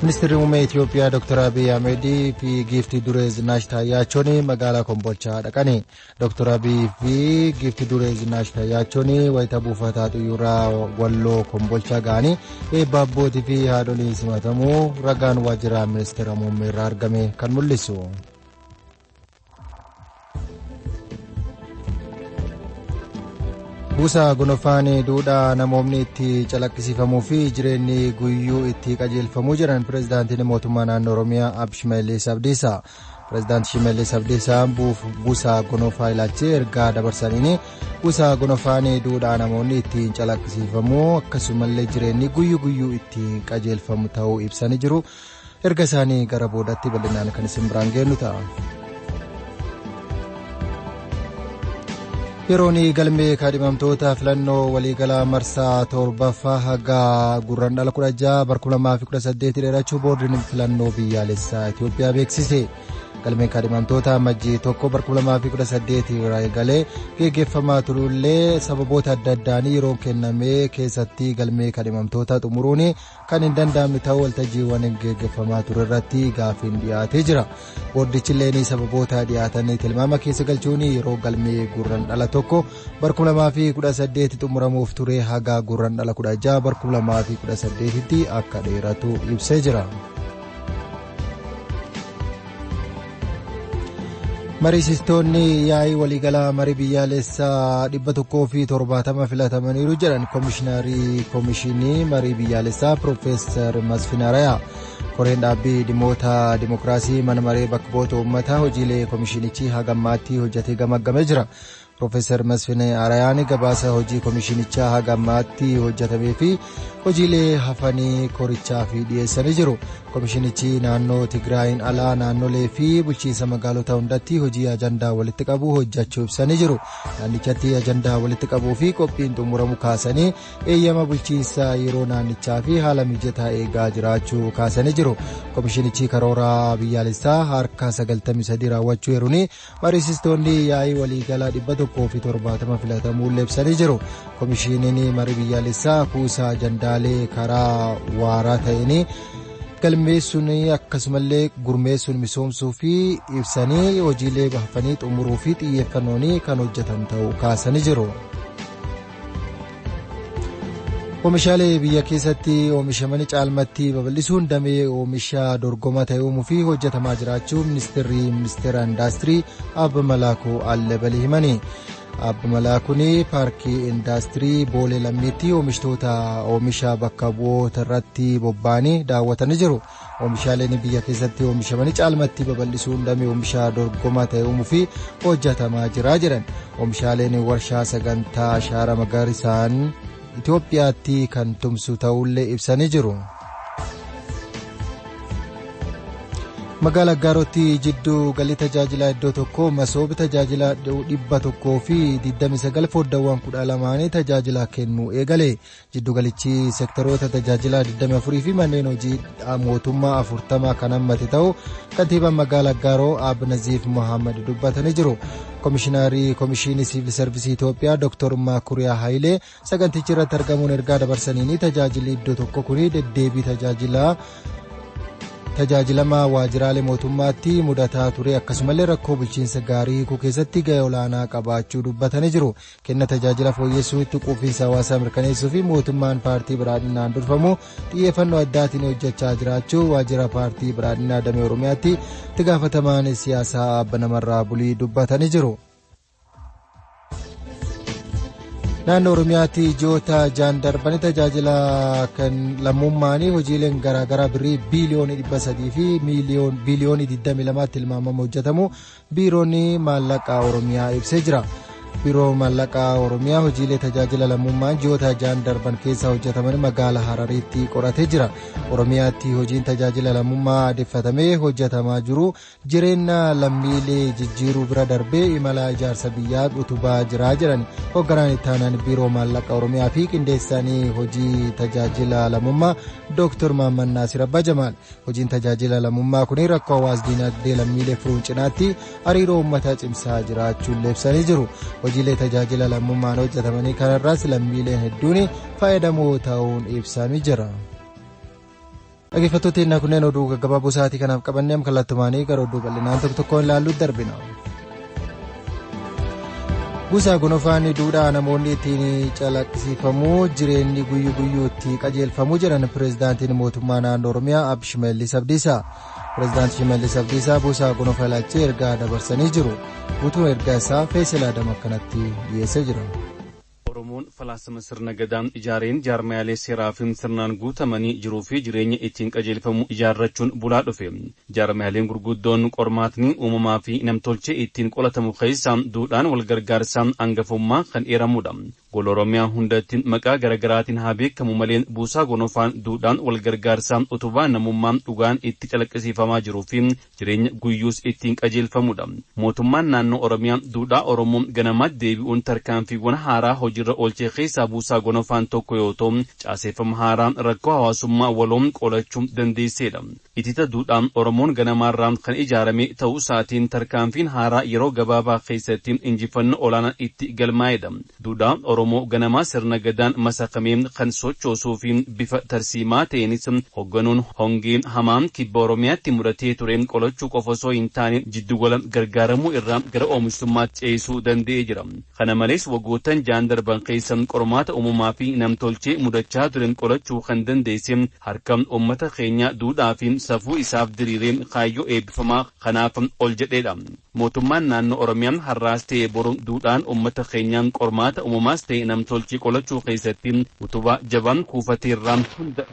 Ministeerri muummee Itoophiyaa Dr. Abiy Ahmed fi giiftii duree Zinaash Taayyaachoon magaalaa Kombolchaa dhaqani. Dr. Abiy fi giiftii duree Zinaash Taayyaachoon wayita buufataa xiyyiiraa Walloo Kombolchaa ga'anii eebba abbootii fi haadholiin simatamuu ragaan waajjira ministeera muummee irraa argame kan mul'isu. Buusaa gonofaan duudhaa namoonni itti calaqqisiifamuu fi jireenyi guyyuu itti qajeelfamuu jedhan pirezidaantiin mootummaa naannoo Oromiyaa Ab Shimallis Abdiisaa. Pirezidaanti Shimallis Abdiisaa buusaa gonofaa ilaalchee ergaa dabarsaniin buusaa gonofaan duudhaa namoonni ittiin calaqqisiifamuu akkasumallee jireenyi guyyuu guyyuu ittiin qajeelfamu ta'uu ibsanii jiru. Erga isaanii gara boodatti bal'inaan kan isin biraan geenyu ta'a. Yeroon galmee kaadhimamtoota filannoo waliigalaa marsaa torbaffaa haga gurraandhala 16 bara 2018 dheerachuu boordiin filannoo biyyaalessaa Itoophiyaa beeksise. Galmeen kaadhimamtoota Amajjii 1 bara 2018 irraa eegalee geggeeffamaa turullee sababoota adda addaan yeroon kennamee keessatti galmee kaadhimamtoota xumuruun kan hin danda'amne ta'uu waltajjiiwwan geggeeffamaa ture irratti gaaffiin dhiyaatee jira. Boordichillee sababoota dhiyaatan tilmaama keessa galchuun yeroo galmee gurraandhala 1 bara 2018 xumuramuuf ture haga gurraandhala 16 bara 2018tti akka dheeratu ibsee jira. Mariisistoonni yaa'ii waliigalaa marii biyyaalessaa 170 filatamaniiru jedhan koomishiinarii koomishinii marii biyyaalessaa Piroofeesar Masfin Arayaa. Koreen dhaabbii dhimmoota dimokiraasii mana maree bakka bu'oota uummataa hojiilee koomishinichi haga ammaatti hojjetee gamaggamee jira. Piroofeesar Masfin Arayaan gabaasa hojii koomishinichaa haga ammaatti hojjetamee fi hojiilee hafanii korichaaf dhiyeessanii jiru. Koomishinichi naannoo Tigraayin alaa naannolee fi bulchiinsa magaalota hundatti hojii ajandaa walitti qabu hojjechuu ibsanii jiru. Naannichatti ajandaa walitti qabuu fi qophiin xumuramu kaasanii eeyyama bulchiinsa yeroo naannichaa fi haala mijataa eegaa jiraachuu kaasanii jiru. Koomishinichi karoora biyyaalessaa harka 93 raawwachuu eeruun mariisistoonni yaa'ii waliigalaa 170 filatamuu ibsanii jiru. Koomishiniin marii biyyaalessaa kuusaa ajandaalee karaa waaraa ta'een galmeessuun akkasumallee gurmeessuun misoomsuu fi ibsanii hojiilee hafanii xumuruu fi xiyyeeffannoon kan hojjetamu ta'uu kaasanii jiru. Oomishaalee biyya keessatti oomishamanii caalmatti babal'isuun damee oomisha dorgomaa ta'e uumuu fi hojjetamaa jiraachuu ministeerri ministeera indaastirii Abba Malaakuu Allebalii himani. Abba Malaakuun paarkii indaastirii Boolee Lammiitti oomishtoota oomisha bakka bu'oota irratti bobba'anii daawwatanii jiru. Oomishaaleen biyya keessatti oomishamanii caalmatti babal'isuun damee oomisha dorgomaa ta'e uumuu fi hojjetamaa jira jedhan. Oomishaaleen warshaa sagantaa ashaaraa magariisaan Itoophiyaatti kan tumsu ta'ullee ibsanii jiru. Magaalaa Aggaarootti jidduu galii tajaajilaa iddoo tokko masoobi tajaajilaa 129 foddaawwan 12 tajaajila kennuu eegale. Jiddu galichi seektaroota tajaajilaa 24 fi manneen hojii mootummaa 40 kan hammate ta'uu kantiibaan magaalaa Aggaaroo Aab Naziif Mohaammed dubbatanii jiru. Koomishinaarii Koomishinii Siivil Sarvisii Itoophiyaa Dr. Makuriyaa Hayilee sagantichi irratti argamuun ergaa dabarsaniin tajaajilli iddoo tokko kun deddeebii tajaajilaa tajaajilamaa waajjiraalee mootummaatti mudataa ture akkasumallee rakkoo bulchiinsa gaarii hiikuu keessatti gahee olaanaa qabaachuu dubbatanii jiru. Kenna tajaajila fooyyessuu itti quufinsa hawaasaa mirkaneessuu fi mootummaan paartii badhaadhinaan durfamu xiyyeeffannoo addaatiin hojjechaa jiraachuu waajjira paartii badhaadhinaa damee Oromiyaatti itti gaafatamaan siyaasaa Abba Namarraa Bulii dubbatanii jiru. Naannoo Oromiyaatti ji'oota ja'an darbanii tajaajila kan lammummaanii hojiileen garaagaraa birrii biiliyoonii 300 fi biiliyoonii 22 tilmaamamu hojjetamu biiroon maallaqaa Oromiyaa ibsee jira. Biiroo maallaqaa Oromiyaa hojiilee tajaajila lammummaan ji'oota ja'an darban keessa hojjetaman magaalaa Harariitti qoratee jira. Oromiyaatti hojiin tajaajila lammummaa aadeffatamee hojjetamaa jiru jireenya lammiilee jijjiiruu bira darbee imala ijaarsa biyyaa utubaa jira jedhan hoogganaan itti aanaan biiroo maallaqa Oromiyaa fi qindeessanii hojii tajaajila lammummaa Dr. Maamman Naasir Abbaa Jamaal. Hojiin tajaajila lammummaa kun rakkoo hawaas diinagdee lammiilee furuun cinaatti hariiroo uummataa cimsaa jiraachuun ibsanii jiru. Hojiilee tajaajila lammummaan hojjetamanii kanarraas lammiileen hedduun fayyadamoo ta'uun ibsamee jira. Dhaggeeffattoota keenyaa, kunneen oduu gaggabaaboo sa'aatii kanaaf qabannee kallattumaanii gara oduu bal'inaan tokko tokkoon ilaalluutti darbina. Buusaa gonofaan duudhaa namoonni ittiin calaqqisiifamu, jireenyi guyyuu guyyuutti qajeelfamu jedhan pireezidaantiin mootummaa naannoo Oromiyaa Abbi Shimallis Abdiisaa. Pireezidaanti Shimallis Abdiisaa buusaa gonofa ilaalchee ergaa dabarsanii jiru. Guutuu ergaa isaa Feesal Adam akkanatti dhiyeessee jira. Oromoon falaasama sirna gadaan ijaareen jaarmayaalee seeraa fi sirnaan guutamanii jiruu fi jireenya ittiin qajeelfamu ijaarrachuun bulaa dhufe. Jaarmayaaleen gurguddoon qormaatni uumamaa fi namtolchee ittiin qolatamu keessaa duudhaan walgargaarsaa hangafummaa kan eeramudha. Gola Oromiyaa hundatti maqaa garaagaraatiin haa beekamu malee, buusaa gonofaan duudhaan walgargaarsaa utubaa namummaa dhugaan itti calaqqisiifamaa jiruu fi jireenya guyyuus ittiin qajeelfamudha. Mootummaan naannoo Oromiyaa duudhaa Oromoo ganamaatti deebi'uun tarkaanfiiwwan haaraa hojiirra oolchee keessaa buusaa gonofaan tokko yoo ta'u, caaseeffama haaraa rakkoo hawaasummaa waloon qolachuu dandeesseedha. Itita duudhaan Oromoon ganamaarraa kan ijaarame ta'uu isaatiin tarkaanfiin haaraa yeroo gabaabaa keessatti injifannoo olaanaa itti galmaa'edha. Duudhaa Oromoo ganamaa sirna gadaan masakamee kan sochoosuu fi bifa tarsiimaa ta'eenis hoogganuun hongee hamaan kibba Oromiyaatti mudatee ture qolachuu qofa osoo hin taane, jiddugala gargaaramuu irraa gara oomishtummaatti ceesisuu danda'ee jira. Kana malees, waggoottan 6n darban keessa qormaata uumamaa fi namtolchee mudachaa ture qolachuu kan dandeesse harka uummata keenya duudhaa fi safuu isaaf diriiree kaayyoo eebbifamaa kanaaf ol jedheedha. Mootummaan naannoo Oromiyaa har'aas ta'e boru duudhaan uummata keenyaan qormaata uumamaas ta'e namtolchee qolachuu keessatti utubaa jabaan kuufateerraa hunda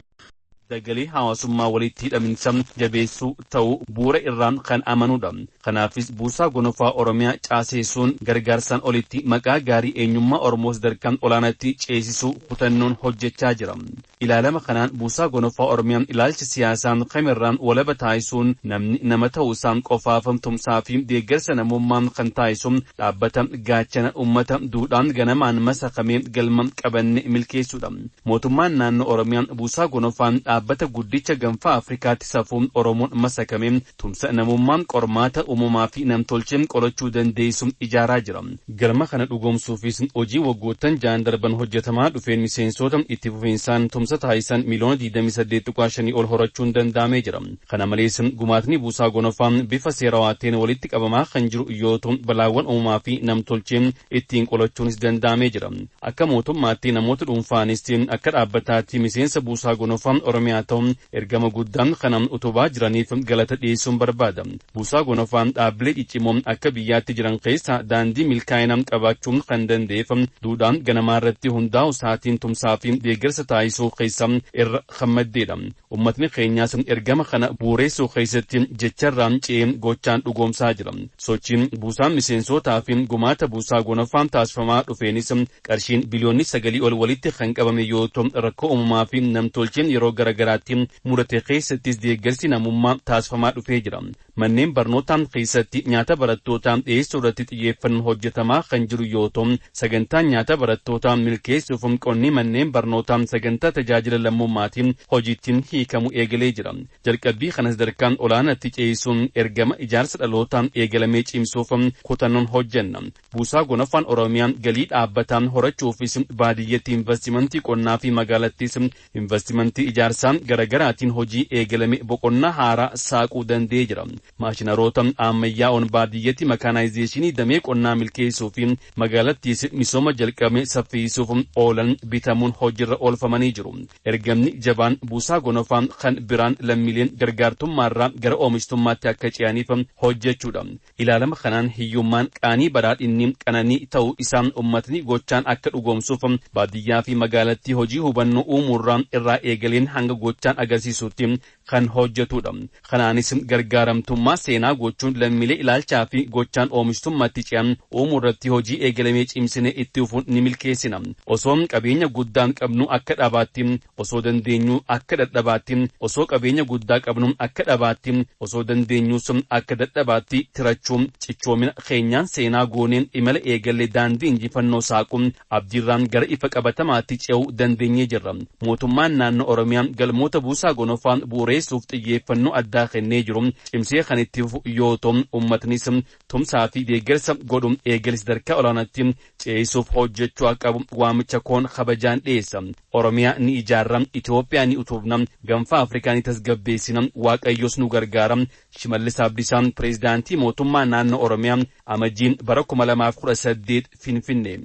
dagalee hawaasummaa walitti hidhaminsa jabeessuu ta'uu bu'uura irraan kan amanudha. Kanaafis buusaa gonofaa Oromiyaa caaseessuun gargaarsaan olitti maqaa gaarii eenyummaa Oromoo sadarkaan olaanaatti ceesisuu kutannoon hojjechaa jira. Ilaalama kanaan buusaa gonofaa Oromiyaa ilaalcha siyaasaa kamirraan walaba taasisuun namni nama ta'uusaan qofaaf tumsaa fi deeggarsa namummaa kan taasisu dhaabbata gaachana uummata duudhaan ganamaan masakamee galma qabanne milkeessuudha. Mootummaan naannoo Oromiyaa buusaa gonofaan dhaabbata guddicha gaanfa Afrikaatti safuun Oromoon masakame tumsa namummaan qormaata uumamaa fi namtolcheen qolachuu dandeessu ijaaraa jira. Galma kana dhugoomsuufis hojii waggoottan 6n darban hojjetamaa dhufeen miseensota itti fufinsaan tumsa taasisan miliyoona 28.5 ol horachuun danda'amee jira. Kana malees, gumaatni buusaa gonofaa bifa seerawaateen walitti qabamaa kan jiru yoo ta'u, balaawwan uumamaa fi namtolcheen ittiin qolachuunis danda'amee jira. Akka mootummaatti, namoota dhuunfaanis akka dhaabbataatti miseensa buusaa gonofaa Oromiyaa ta'uun ergama guddaan kana utubaa jiraniif galata dhiyeessuun barbaada. Buusaa gonofaa dhaabbilee ciccimoo akka biyyaatti jiran keessa daandii milkaa'ina qabaachuun kan danda'eef duudhaan ganamaa irratti hundaa'u isaatiin tumsaa fi deeggarsa taasisuu keessa irra kan maddeedha. Uummatni keenyaas ergama kana bu'uureessuu keessatti jecharraan ce'ee gochaan dhugoomsaa jira. Sochiin buusaan miseensotaa fi gumaata buusaa gonofaan taasifamaa dhufeenis qarshiin biliyoonni 9 ol walitti kan qabame yoo ta'u, rakkoo uumamaa fi namtolcheen yeroo garagaraatti mudate keessattis deeggarsi namummaa taasifamaa dhufee jira. Manneen barnootaa keessatti nyaata barattootaa dhiyeessuu irratti xiyyeeffannoon hojjetamaa kan jiru yoo ta'u, sagantaa nyaata barattootaa milkeessuuf qonni manneen barnootaa sagantaa tajaajila lammummaatiin hojiittiin hiikamu eegalee jira. Jalqabbii kana sadarkaan olaanaatti ceesisuun ergama ijaarsa dhalootaa eegalamee cimsuuf kutannoon hojjenna. Buusaa gonofaan Oromiyaa galii dhaabbataan horachuufis baadiyyatti investimentii qonnaa fi magaalattis investimentii ijaarsaa garagaraatiin hojii eegalame boqonnaa haaraa saaquu danda'ee jira. Maashinaroota ammayyaa'oon baadiyyatti makaanaayizeeshinii damee qonnaa milkeessuu fi magaalattis misooma jalqabame saffisuuf oolan bitamuun hojiirra oolfamanii jiru. Ergamni jabaan buusaa gonofaa kan biraan lammiileen gargaartummaarraa gara oomishtummaatti akka ce'aniif hojjechuudha. Ilaalama kanaan hiyyummaan qaanii, badhaadhinni qananii ta'uu isaan uummatni gochaan akka dhugoomsuuf baadiyyaa fi magaalattii hojii hubannoo uumuurraa irraa eegaleen hanga gochaan agarsiisutti kan hojjetudha. Kanaanis gargaaramtummaa seenaa gochuun lammiilee ilaalchaa fi gochaan oomishtummaatti ce'an uumuu irratti hojii eegalamee cimsine itti fufuun ni milkeessina. Osoo qabeenya guddaan qabnu akka dhabaatti, osoo dandeenyu akka dadhabaatti, osoo qabeenya guddaa qabnu akka dhabaatti, osoo dandeenyus akka dadhabaatti tirachuun cichoomina keenyaan seenaa gooneen imala eegalee daandii injifannoo saaquun abdiirraan gara ifa qabatamaatti ce'uu dandeenyee jirra. Mootummaan naannoo Oromiyaa galmoota buusaa gonofaan bu'uureessuuf xiyyeeffannoo addaa kennee jiru cimsee Cimsee kan itti fufu yoo ta'u, uummatnis tumsaa fi deeggarsa godhu eegale sadarkaa olaanaatti ceesisuuf hojjechuu akka qabu waamicha koon kabajaan dhiyeessa. Oromiyaa ni ijaarra, Itoophiyaa ni utubna, Gaanfa Afrikaa ni tasgabbeessina, Waaqayyos nu gargaara. Shimallis Abdiisaa, Pireezidaantii Mootummaa Naannoo Oromiyaa, Amajjii bara 2018, Finfinnee.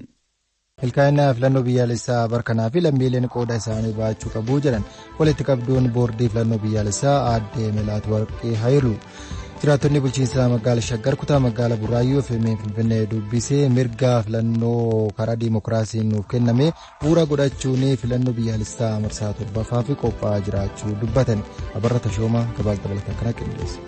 Milkaa'ina filannoo biyyaalessaa barkanaa fi lammiileen qooda isaanii baachuu qabu jedhan walitti qabduun boordii filannoo biyyaalessaa aadde Melaat Warqee Hayilu. Jiraattonni bulchiinsa magaala Shaggar kutaa magaala Burraayyuu fi Finfinnee dubbisee mirga filannoo karaa diimokiraasiin nuuf kenname bu'uura godhachuun filannoo biyyaalessaa marsaa torbaffaa fi qophaa'aa jiraachuu dubbatan. Abarra Tashoomaa gabaasa dabalataa kana qindeesse.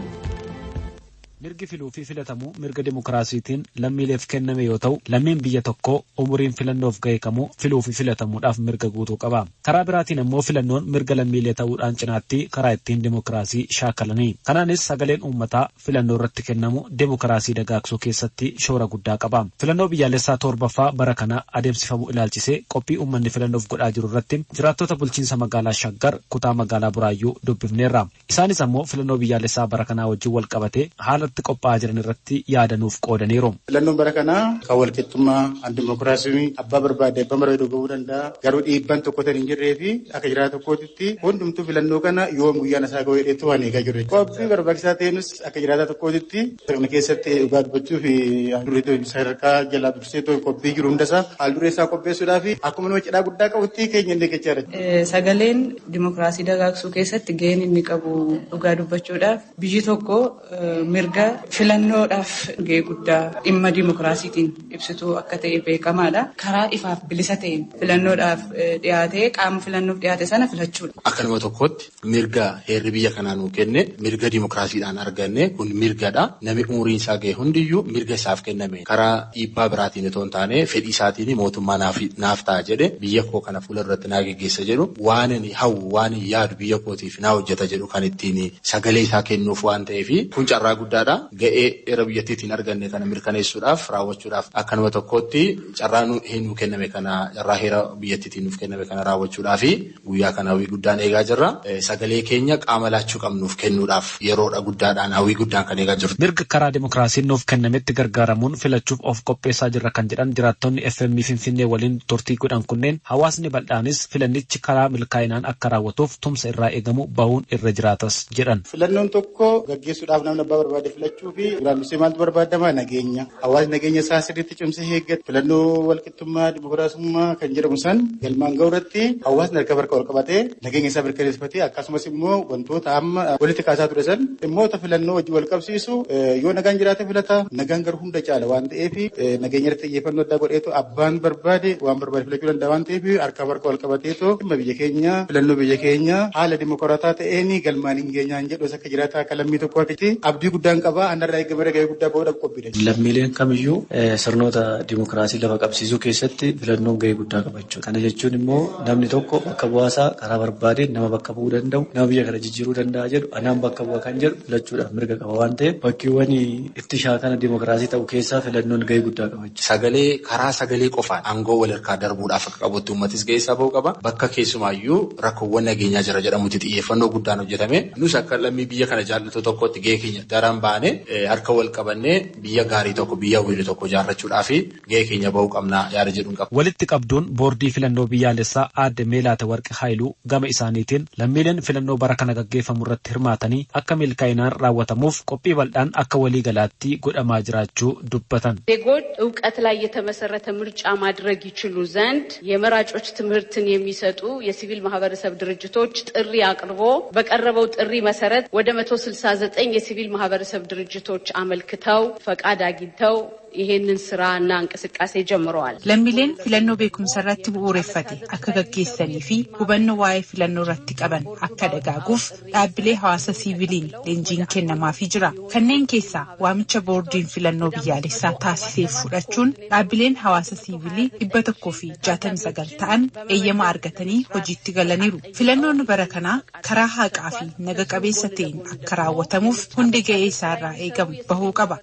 Mirgi filuu fi filatamuu mirga dimokiraasiitiin lammiileef kenname yoo ta'u, lammiin biyya tokkoo umuriin filannoof ga'e kamuu filuu fi filatamuudhaaf mirga guutuu qaba. Karaa biraatiin ammoo filannoon mirga lammiilee ta'uudhaan cinaatti karaa ittiin dimokiraasii shaakalanii. Kanaanis sagaleen uummataa filannoo irratti kennamu dimokiraasii dagaagsuu keessatti shoora guddaa qaba. Filannoo biyyaalessaa torbaffaa bara kana adeemsifamu ilaalchisee qophii uummanni filannoof godhaa jiru irratti jiraattota bulchiinsa magaalaa Shaggar kutaa magaalaa Buraayyuu dubbifneerra. Isaanis ammoo filannoo biyyaalessaa bara kanaa wajjin wal qabatee haala qophaa'aa jiran irratti yaadanuuf qoodaniiru. Filannoon bara kanaa kan walqixxummaa, kan dimokiraasii abbaa barbaade abbaa barbaade gahuu danda'a. Garuu dhiibbaan tokko tan hin jirree fi akka jiraata tokkootitti hundumtuu filannoo kana yoom guyyaan isaa gahuu jedheetu waan eegaa jiru. Qophii barbaachisaa ta'eenus akka jiraata tokkootitti sirna keessatti dhugaa dubbachuu fi durii sadarkaa jalaa dursee qophii jiru hundasaa haal duree isaa qopheessuudhaa fi akkuma nama cidhaa guddaa qabutti keenya illee gachaa jira. Sagaleen dimokiraasii dagaagsuu keessatti gaheen inni qabu dhugaa dubbachuudhaaf biyyi tokko mirga filannoodhaaf gahee guddaa dhimma dimokiraasiitiin ibsituu akka ta'e beekamaadha. Karaa ifaaf bilisa ta'een filannoodhaaf dhiyaatee qaama filannoof dhiyaate sana filachuudha. Akka nama tokkootti mirga heerri biyya kanaa nuu kenne mirga dimokiraasiidhaan arganne kun mirgadha. Namni umuriin isaa gahe hundiyyuu mirga isaaf kenname karaa dhiibbaa biraatiin otoo hin taane fedhii isaatiin mootummaa naaf ta'a jedhe biyya koo kana fuula duratti naa geggeessa jedhu waan inni hawwu waan inni yaadu biyya kootiif naa hojjeta jedhu kan ittiin sagalee isaa kennuuf waan ta'eef kun carraa guddaadha. Ga'ee heera biyyattiitiin arganne kana mirkaneessuudhaaf raawwachuudhaaf akka nama tokkootti carraa nuu kenname kana carraa heera biyyattiitiin nuuf kenname kana raawwachuudhaaf guyyaa kana hawwii guddaan eegaa jirra. Sagalee keenya qaama laachuu qabnuuf kennuudhaaf yeroodha guddaadhaan hawwii guddaan kan eegaa jirru. Mirga karaa dimokiraasiin nuuf kennametti gargaaramuun filachuuf of qopheessaa jirra kan jedhan jiraattonni FM Finfinnee waliin turtii godhan kunneen hawaasni bal'aanis filannichi karaa milkaa'inaan akka raawwatuuf tumsa irraa eegamu bahuun irra jiraatas jedhan. Filannoon tokko gaggeessuudhaaf namni abbaa barbaade filachuu fi duraan dursee maaltu barbaadama nageenya. Hawaasni nageenya isaa sirriitti cimsee eeggatu. Filannoo walqixxummaa dimokiraasummaa kan jedhamu san galmaan ga'u irratti hawaasni harka harka wal qabatee nageenya isaa mirkaneeffatee akkasumas immoo wantoota amma walitti kaasaa ture san dhimmoota filannoo wajjin wal qabsiisu yoo nagaan jiraate filata nagaan garuu hunda caala waan ta'eef nageenya irratti xiyyeeffannoo addaa godheetu abbaan barbaade waan barbaade filachuu danda'a waan ta'eef harka harka wal qabateetu dhimma biyya keenya filannoo biyya keenya haala dimokiraataa ta'een galmaan hin geenyaan jedhu akka jiraataa akka lammii tokko harkatti abdii guddaan qaba anarraa eegamee gahee guddaa bahuudhaaf qophiidha. Lammiileen kamiyyuu sirnoota dimokiraasii lafa qabsiisuu keessatti filannoon gahee guddaa qaba jechuudha. Kana jechuun immoo namni tokko bakka bu'aasaa karaa barbaadeen nama bakka bu'uu danda'u, nama biyya kana jijjiiruu danda'a jedhu, anaan bakka bu'a kan jedhu filachuudhaaf mirga qaba waan ta'eef bakkeewwan itti shaakala dimokiraasii ta'u keessaa filannoon gahee guddaa qaba jechuudha. Sagalee karaa sagalee qofaan aangoo wal harkaa darbuudhaaf akka qabutti uummatis gahee isaa bahuu qaba. Bakka keessumaayyuu rakkoowwan nageenyaa jira jedhamutti xiyyeeffannoo guddaan hojjetame. Nus akka lammii biyya kana jaallatu tokkotti gahee keenya daran baane harka wal qabannee biyya gaarii tokko biyya wili tokko ijaarrachuudhaaf gahee keenya bahuu qabna yaada jedhuun qaba. Walitti qabduun boordii filannoo biyyaalessaa aadde Meelaate Warqi Haayiluu gama isaaniitiin lammiileen filannoo bara kana gaggeeffamu irratti hirmaatanii akka milkaa'inaan raawwatamuuf qophii bal'aan akka waliigalaatti godhamaa jiraachuu dubbatan. ዜጎች እውቀት ላይ የተመሰረተ ምርጫ ማድረግ ይችሉ ዘንድ የመራጮች ትምህርትን የሚሰጡ የሲቪል ማህበረሰብ ድርጅቶች ጥሪ አቅርቦ በቀረበው ጥሪ መሰረት ወደ 169 የሲቪል ማህበረሰብ ድርጅቶች አመልክተው ፈቃድ አግኝተው ይሄንን ስራና እንቅስቃሴ ጀምረዋል። Lammiileen filannoo beekumsa irratti bu'uureffate akka gaggeessanii fi hubannoo waa'ee filannoo irratti qaban akka dagaaguuf dhaabbilee hawaasa siviiliin leenjiin kennamaafii jira. Kanneen keessaa waamicha boordiin filannoo biyyaalessaa taasiseef fudhachuun dhaabbileen hawaasa siivilii 169 ta'an eeyyama argatanii hojiitti galaniiru. Filannoon bara kanaa karaa haqaa fi naga qabeessa ta'een akka raawwatamuuf hundi ga'ee isaarraa eegamu bahuu qaba.